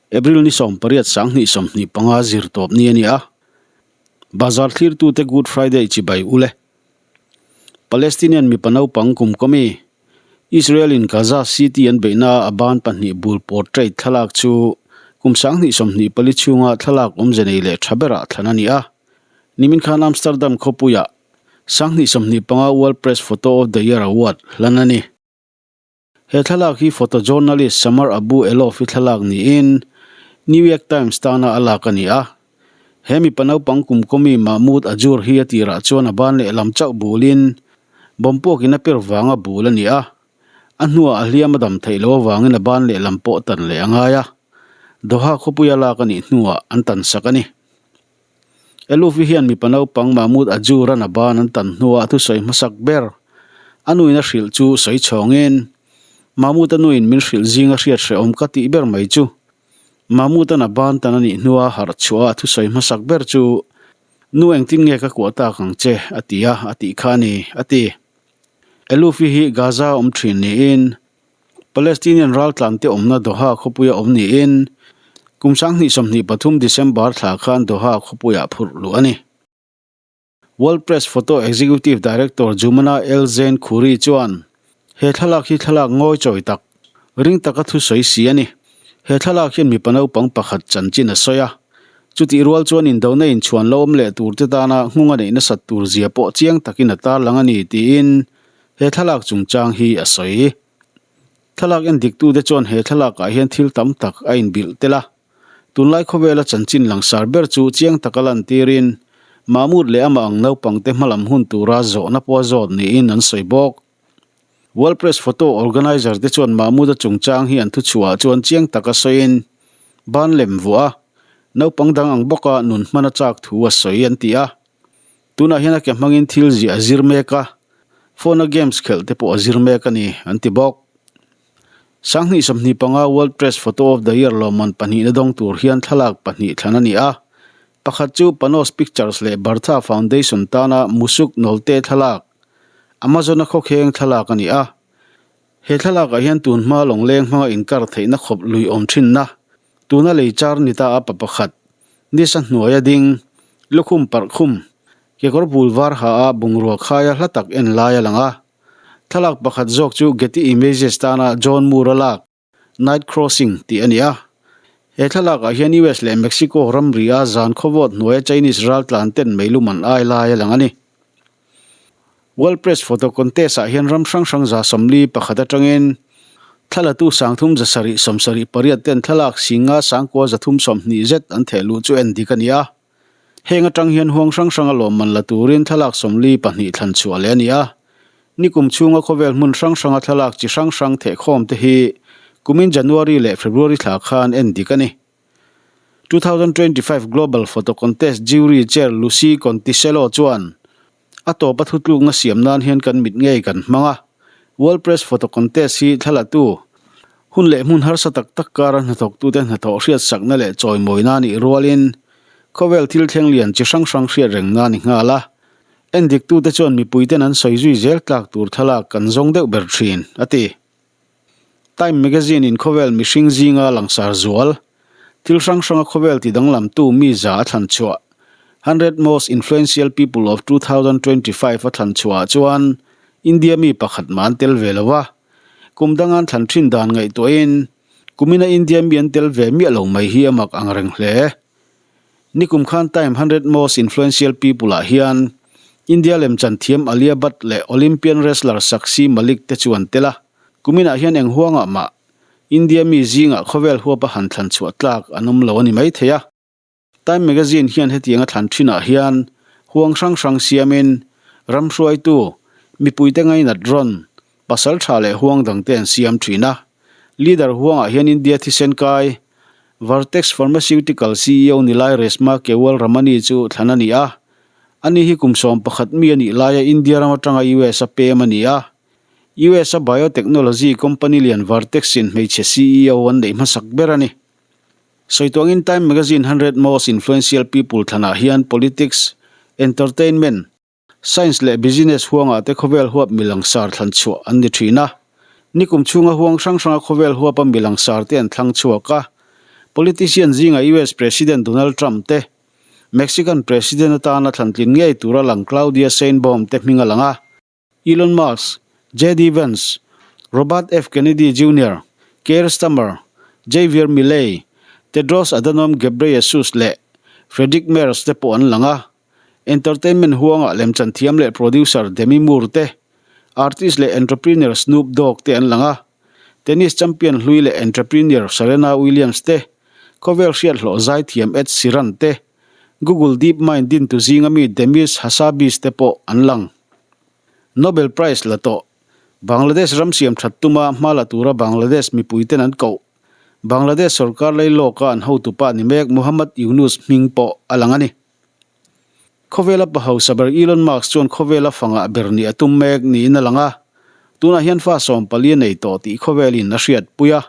April ni 18 2025 zir tawp ni a ni a. Bazar thlirtute Good Friday chibai ule. Palestinian mipa naupang kum kawmi Israel in Gaza City an beihna a ban pahnih bul portrait thlalak chu kum 2024 chhunga thlalak awmze nei leh tha berah thlan a ni a. Nimin khan Amsterdam khawpuiah 2025 World Press Photo of the Year Award hlan a ni. He thlalak hi photojournalist Samar Abu Elouf-i thlalak niin New York Times tana a lak a ni a. He mipa naupang kumkawmi Mahmoud Ajur hi a tirah chuan a ban lehlam chauh bulin bomb puakin a per vanga bul a ni a. A hnuah a hliam a dam theih loh avangin a ban lehlam pawh tan leh a ngai a. Doha khawpuia lak a nih hnuah an tan sak a ni. Elouf-i hian mipa naupang Mahmoud Ajur-a'n a ban an tan hnuah thusawi hmasak ber a nuin a hrilh chu sawi chhawngin, Mahmoud-a nuin min hrilh zinga hriat hrehawm ka tih ber mai chu. Mahmoud-a'n a ban tan a nih hnua harh chhuah a thusawi hmasak ber chu, Nu engtin nge ka kuah tak ang che? a ti a, a tih kha a ni, a ti. Elouf-i hi Gaza a awm thin niin Palestinian raltlante awmna Doha khawpuia awm niin kum 2023 December thla khan Doha khawpuiah phurh luh a ni. World Press Photo Executive Director Jumana El Zein Khoury chuan, He thlalak hi thlalak ngawi chawi tak, ring taka thusawi si a ni. He thlalak hian mipa naupang pakhat chanchin a sawi a. Chutih rual chuan indona inchhuan lo awm leh turte tana nghung a neih nasat tur zia pawh chiang takin a tarlang a ni, tiin He thlalak chungchang hi a sawi. Thlalak en diktute chuan he thlalakah hian thil tam tak a inbilh tel a. Tunlai khawvela chanchin langsar ber chu chiang taka lantirin Mahmood leh amah ang naupangte hmalam hun tura zawhna pawh a zawt niin an sawi bawk. World Press Photo Organizer te chuan Mahmood-a chungchang hi an thuchhuahah chuan chiang taka sawiin ban lem vuah a, naupang dang ang bawka nun hman a chak thu a sawi an ti a. Tunah hian a ke hmangin thil ziah a zir mek a, phone a games khelh te pawh a zir mek a ni, an ti bawk. 2025 World Press Photo of the Year lawmman pahnihna dawng tur hian thlalak pahnih thlan a ni a, pakhat chu Panos Pictures leh Bartha Foundation tana Musuk Nolte thlalak, Amazon-a khawkheng thlalak a ni a. He thlalakah hian tun hma lawngleng hmanga inkar theihna khawp lui awm thinna, Tuna lei char ni ta a pa pakhat, nisa hnuaia ding, lukhum parh khum, kekawr bul var ha a bungrua khaia hla tak en lai a lang a. Thlalak pakhat zawk chu Getty Images tana John Moore-a lak, Night Crossing tih a ni a. He thlalakah hian US leh Mexico ramri a zan khawvawt hnuaia Chinese raltlan ten meilum an ai lai a lang a ni. World Press Photo Contest ah hian ram hrang hrang 41 atangin thlalatu 3778 ten thlalak singa 9320 zet an theh luh chu en dik a ni a. Heng atang hian huang hrang hranga lawmman la turin thlalak 42 thlan chhuah leh a ni a. Nikum chhunga khawvel hmun hrang hranga thlalak chi hrang hrang thehkhawm te hi kumin January leh February thla khan en dik a ni. 2025 Global Photo Contest Jury Chair Lucy Conticello chuan, A tawpa thutlukna siam nan hian kan mit ngei kan hmang a. World Press Photo Contest hi thlalatu, hun leh hmun harsa tak tak kara hnathawktute hnathawh hriatsakna leh chawimawina nih rualin khawvel thil thleng lian chi hrang hrang hriat rengna a ni nghal a. Endiktute chuan mipuiten an sawi zui zel tlak tur thlalak kan zawng deuh ber thin, a ti. Time Magazine in khawvel mihring zinga langsar zual, thil hrang hranga khawvel ti danglamtu mi za a thlan chhuah, 100 Most Influential People of 2025 a thlan chhuahah chuan India mi pakhat mah an tel ve lo a. Kum dangan thlan thin dan ngaihtuahin kumina India mi an tel ve miah lo mai hi a mak ang reng hle. Nikum khan Time 100 Most Influential People ah hian India lemchan thiam Alia Bhatt leh Olympian wrestler Sakshi Malik te chu an tel a. Kuminah hian eng huangah mah India mi zingah khawvel huapa han thlan chhuah tlak an awm lo a ni mai thei a. Time Magazine hian hetianga thlan thinah hian huang hrang hrang siamin ram hruaitu, mipuite ngainat rawn, pasal tha leh huang dangte an siam thin a. Leader huangah hian India thisen kai Vertex Pharmaceutical CEO ni lai Reshma Kewal Ramani chu thlan a ni a. Ani hi kum 11 mi a nih laia India ram atanga US a pem a ni a. US a biotechnology company lian Vertex in hmeichhe CEO an neih hmasak ber a ni. Sawituangin Time Magazine 100 Most Influential People thlanah hian politics, entertainment, Science leh business huangah te khawvel huap milangsar thlan chhuah an ni thin a. Nikum chhunga huang hrang hranga khawvel huapa milangsar te an thlang chhuak a. Politician zinga US President Donald Trump te, Mexican President atana thlantlin ngei tura lang Claudia Sheinbaum te hming a lang a. Elon Musk, JD Vance, Robert F. Kennedy Junior, Keir Starmer, Javier Milei, Tedros Adhanom Ghebreyesus leh Friedrich Merz te pawh an lang a. Entertainment huangah lemchan thiam leh producer Demi Moore te, artist leh entrepreneur Snoop Dogg te an lang a. Tennis champion hlui leh entrepreneur Serena Williams te, khawvel hriat hlawh zaithiam Ed Sheeran te, Google DeepMind dintu zinga mi Demis Hassabis te pawh an lang. Nobel Prize la tawh, Bangladesh ram siam that tuma hma la tura Bangladesh mipuiten an koh. Bangladesh sorkar lei lawka an hotupa ni mek Muhammad Yunus hming pawh a lang a ni. Khawvela pa hausa ber Elon Musk chuan khawvela fangah ber nih a tum mek niin a lang a, tunah hian fa 14 a nei tawh tih khawvelin a hriatpui a.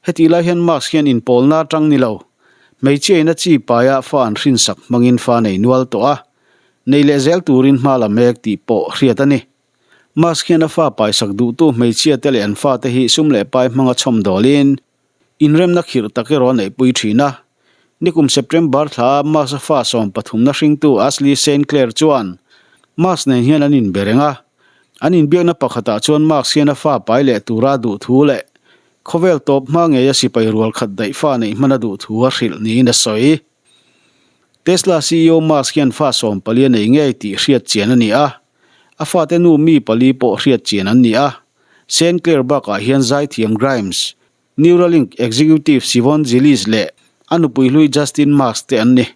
Hetih lai hian Musk hian inpawlna atang ni lo, hmeichhiain a chi paia fa an hrinsak hmangin fa nei nual tawh a, nei leh zel turin hma la mek tih pawh hriat a ni. Musk hian a fa paisak duhtu hmeichhiate leh an fate hi sum leh pai hmanga chhawmdawlin inremna khirh tak erawh a neihpui thin a. Nikum September thla a Musk-a fa sawmpathumna hringtu Ashley Saint Clair chuan Musk nen hian an inbe reng a. An inbiakna pakhatah chuan Musk hian a fa pai leh tura a duh thu leh khawvel tawp hma ngeia sipai rual khat daih fa neih hman a duh thu a hrilh niin a sawi. Tesla CEO Musk hian fa 14 a nei ngei tih hriat chian a ni a. A fate nu mi pali pawh hriat chian an ni a. Saint Clair bakah hian zaithiam Grimes, Neuralink executive Shivon Zilis leh a nupui hlui Justin Musk te an ni.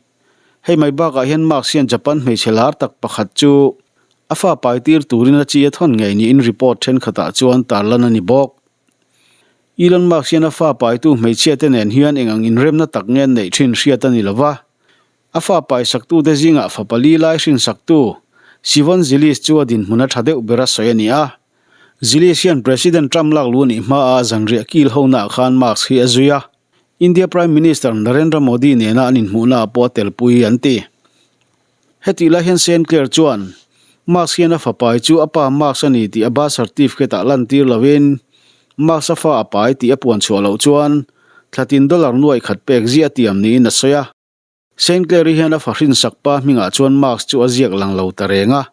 Hei mai bakah hian Musk hian Japan hmeichhe lar tak pakhat chu a fa pai tir turin a chi a thawn ngei niin report thenkhatah chuan tarlan a ni bawk. Elon Musk hian a fa paitu hmeichhia te nen hian eng ang inremna tak nge an neih thin hriat a ni lo va. A fa pai saktute zingah fa pali lai hrinsaktu Shivon Zilis chu a dinhmun a tha deuh ber a sawi a ni a. Zilis hian President Trump lak lu nih hmaah zanriah kil honaah khan Musk hi a zui a, India Prime Minister Narendra Modi nena an inhmuhnaah pawh a telpui an ti. Hetih lai hian Saint Clair chuan Musk hian a fapai chu a pa Musk a ni tih a birth certificate-ah lantir lovin Musk a fa a pai tih a puan chhuah loh chuan thlatin dollar nuaih khat pek ziah a tiam niin a sawi a. Saint Clair-i hian a fa hrinsak pa hmingah chuan Musk chu a ziak lang lo ta reng a.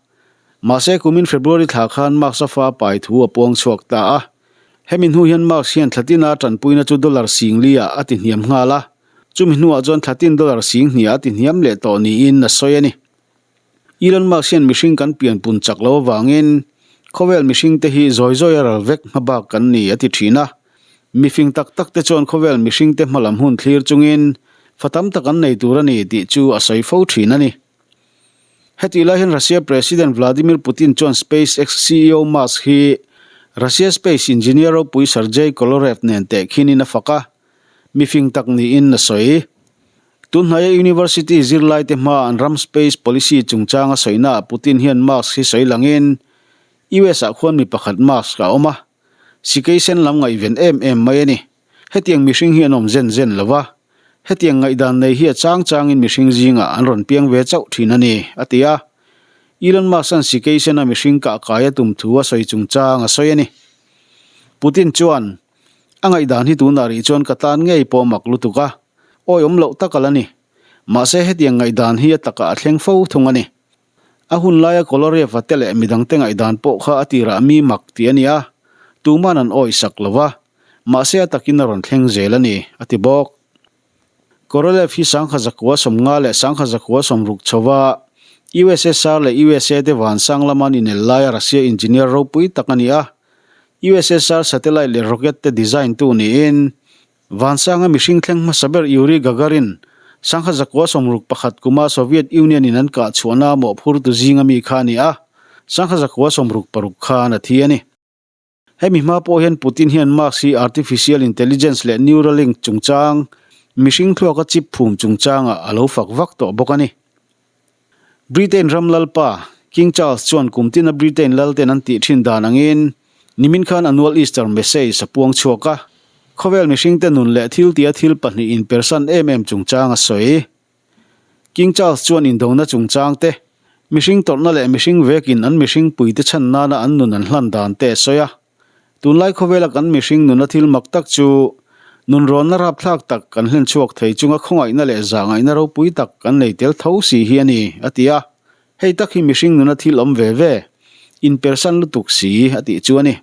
Mahse kumin February thla khan Musk a fa pai thu a puang chhuak ta a. Hemi hnu hian Musk hian thlatina a tanpuina chu dollar singli ah a ti hniam nghal a. Chumi hnuah chuan thlatin dollar singhnih ah a ti hniam leh tawh niin a sawi a ni. Elon Musk hian mihring kan pianpun chak lo avangin khawvel mihringte hi zawi zawi a ral vek hma bak kan ni a ti thin a. Mifing tak tak te chuan khawvel mihringte hmalam hun thlir chungin fa tam tak an nei tur a ni tih chu a sawi fo thin a ni. Hetih lai hian Russia President Vladimir Putin chuan SpaceX CEO Musk hi Russia space engineer ropui Sergei Korolev nen tehkhinin a fak a, mifing tak niin a sawi. Tunhnaia University zirlaite hmaa an ram space policy chungchanga sawinaah Putin hian Musk hi sawi langin US-ah khuan mi pakhat Musk a awm a, sikei sen lam ngaihven em em mai a ni. Hetiang mihring hi an awm zen zen lo va, hetiang ngaihdan nei hi a chang changin mihring zingah an rawn piang ve chauh thin a ni, a ti a. Elon Musk-a'n sikei sena mihring kah kai a tum thu a sawi chungchang a sawi a ni. Putin chuan, A ngaihdan hi tunah rih chuan ka tan ngei pawh mak lutuk a. Awi awm loh tak a la ni. Mahse hetiang ngaihdan hi a takah a thleng fo thung a ni. A hun laia Kolorev-a te leh midangte ngaihdan pawh kha a tirah mi mak tih a ni a, tuman an awi sak lo va, mahse a takin a rawn thleng zel a ni, a ti bawk. Korolev hi sangha zakua 50 leh sangha zakua 60 chhova USSR leh USA te vansang lama an inel laia Russia engineer ropui tak a ni a, USSR satellite leh rocket te design tu niin Vansanga mihring thleng hmasa ber Yuri Gagarin, sangha zakua 61 kuma Soviet Union in an kah chhuahna mawhphurtu zinga mi kha a ni a, sangha zakua 66 khan a thi a ni. Hemi hma pawh hian Putin hian Musk hi artificial intelligence leh Neuralink chungchang, mihring thluaka chip phum chungchangah a lo fak vak tawh bawk a ni. Britain ram lalpa, King Charles chuan kum tina Britain lalten an tih thin dan angin nimin khan annual Easter message a puang chhuak a, khawvel mihringte nun leh thil tia thil pahnih inpersan em em chungchang a sawi. King Charles chuan indona chungchang te, mihring tawrhna leh mihring vekin an mihring puite chhan nana an nun an hlan dan te a sawi a. Tunlai khawvela kan mihring nuna thil mak tak chu. Nunrawnna rapthlak tak kan hlen chhuak thei chunga khawngaihna leh zahngaihna ropui tak kan nei tel tho si hi a ni, a ti a. Hei tak hi mihring nuna thil awm ve ve, inpersan lutuk si a tih chu a ni.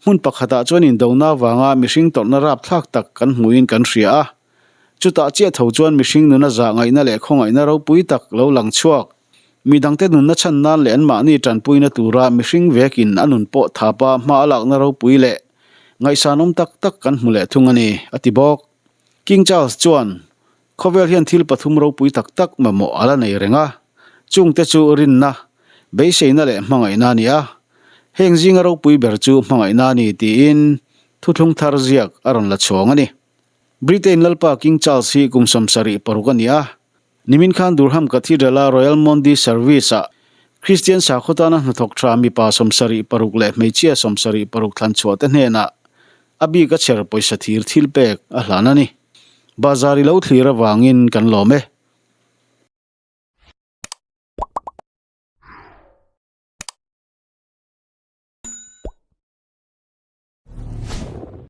Hmun pakhatah chuan indona avanga mihring tawrhna rapthlak tak kan hmuhin kan hria a. Chutah chiah tho chuan mihring nuna zahngaihna leh khawngaihna ropui tak lo lang chhuak. Mi dangte nunna chhan nan leh anmahni tanpuina tura mihring vekin a nun pawh thapa hma a lakna ropui leh ngaihsanawm tak tak kan hmu leh thung a ni, a ti bawk. King Charles chuan, Khawvel hian thil pathum ropui tak tak mamawh a la nei reng a, chungte chu rinna, beiseina leh hmangaihna a ni a. Heng zinga ropui ber chu hmangaihna a ni tiin thuthlung thar ziak a rawn la chhuang a ni. Britain Lalpa King Charles hi kum 76 a ni a, nimin khan Durham Cathedral-a Royal Maundy Service-ah Kristian sakhaw tana hnathawk tha mipa 76 leh hmeichhia 76 thlan chhuahte hnenah a bik a chher pawisa thir thil pek a hlan a ni. Bazar i lo thlir avangin kan lawm e.